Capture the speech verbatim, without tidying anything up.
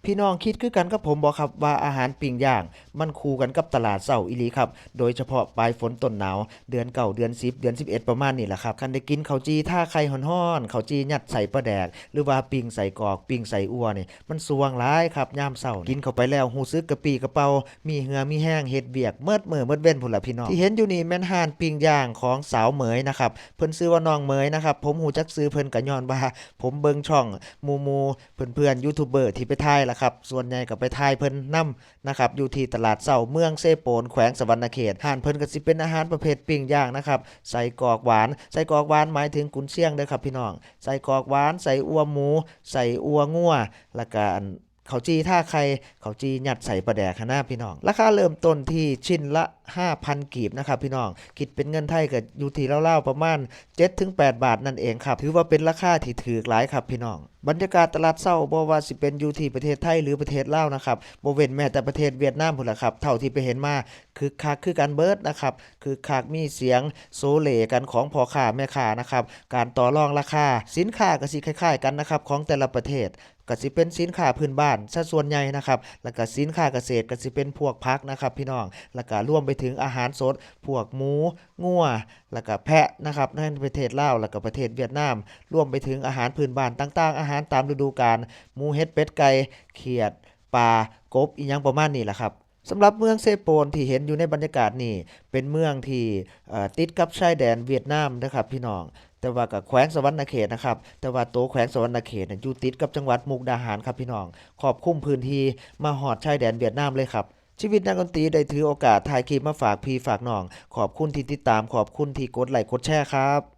พี่น้องคิดคือกันกับผมบ่ครับ ว่าอาหารปิ้งย่างมันคู่กันกับตลาดเช้าอีหลีครับ โดยเฉพาะปลายฝนต้นหนาว เดือนเก้า เดือนสิบ เดือนสิบเอ็ด ประมาณนี้แหละครับ คันได้กินข้าวจี่ทาไข่ฮ้อนๆ ข้าวจี่ยัดไส้ปลาแดก หรือว่าปิ้งไส้กรอก ปิ้งไส้อั่วนี่ มันส่วงหลายครับ ยามเช้านี่ กินเข้าไปแล้วรู้สึกกระปรี้กระเปร่า มีเหื่อมีแฮงเฮ็ดเวียกเมิดมื้อเมิดเว็นพู้นล่ะพี่น้อง ที่เห็นอยู่นี่แม่นร้านปิ้งย่างของสาวเหมยนะครับ เพิ่นชื่อว่าน้องเหมยนะครับ ผมรู้จักชื่อเพิ่นก็ย้อนว่า ผมเบิ่งช่องหมู่ๆ เพื่อนๆ ยูทูบเบอร์ที่ไปถ่ายล่ะครับ ส่วนใหญ่ก็ไปถ่ายเพิ่นนำนะครับ อยู่ที่ตลาดเช้าเมืองเซโปน แขวงสะหวันนะเขต ร้านเพิ่นก็สิเป็นอาหารประเภทปิ้งย่างนะครับ ไส้กรอกหวาน ไส้กรอกหวานหมายถึงกุนเชียงเด้อครับพี่น้อง ไส้กรอกหวาน ไส้อั่วหมู ไส้อั่วงัว แล้วก็อันข้าวจี่ทาไข่ ข้าวจี่ยัดไส้ปลาแดกหั้นนะพี่น้อง ราคาเริ่มต้นที่ชิ้นละห้าพันกีบนะครับพี่น้อง คิดเป็นเงินไทยก็อยู่ที่ราวๆประมาณเจ็ดถึงแปดบาทนั่นเองครับ ถือว่าเป็นราคาที่ถูกหลายครับพี่น้อง บรรยากาศตลาดเช้าบ่ว่าสิเป็นอยู่ที่ประเทศไทยหรือประเทศลาวนะครับ บ่เว้นแม้แต่ประเทศเวียดนามพู้นล่ะครับ เท่าที่ไปเห็นมา คึกคักคือกันเบิดนะครับ คึกคัก มีเสียงโซเลกันของพ่อค้าแม่ค้านะครับ การต่อรองราคา สินค้าก็สิคล้ายๆกันนะครับ ของแต่ละประเทศ ก็สิเป็นสินค้าพื้นบ้านซะส่วนใหญ่นะครับ แล้วก็สินค้าเกษตรก็สิเป็นพวกผักนะครับพี่น้อง แล้วก็รวมไปถึงอาหารสด พวกหมู งัว แล้วก็แพะนะครับ ในประเทศลาว แล้วก็ประเทศเวียดนาม รวมไปถึงอาหารพื้นบ้านต่างๆ อาหารตามฤดูกาล หมู เห็ด เป็ด ไก่ เขียด ปลา กบ อิหยังประมาณนี้แหละครับ สำหรับเมืองเซโปนที่เห็นอยู่ในบรรยากาศนี่ เป็นเมืองที่ เอ่อ ติดกับชายแดนเวียดนามนะครับพี่น้อง แต่ว่าก็แขวงสะหวันนะเขตนะครับ แต่ว่าตัวแขวงสะหวันนะเขตเนี่ยอยู่ติดกับจังหวัดมุกดาหารครับพี่น้อง ครอบคลุมพื้นที่มาฮอดชายแดนเวียดนามเลยครับ ชีวิตนักดนตรีได้ถือโอกาสถ่ายคลิปมาฝากพี่ฝากน้อง ขอบคุณที่ติดตาม ขอบคุณที่กดไลค์กดแชร์ครับ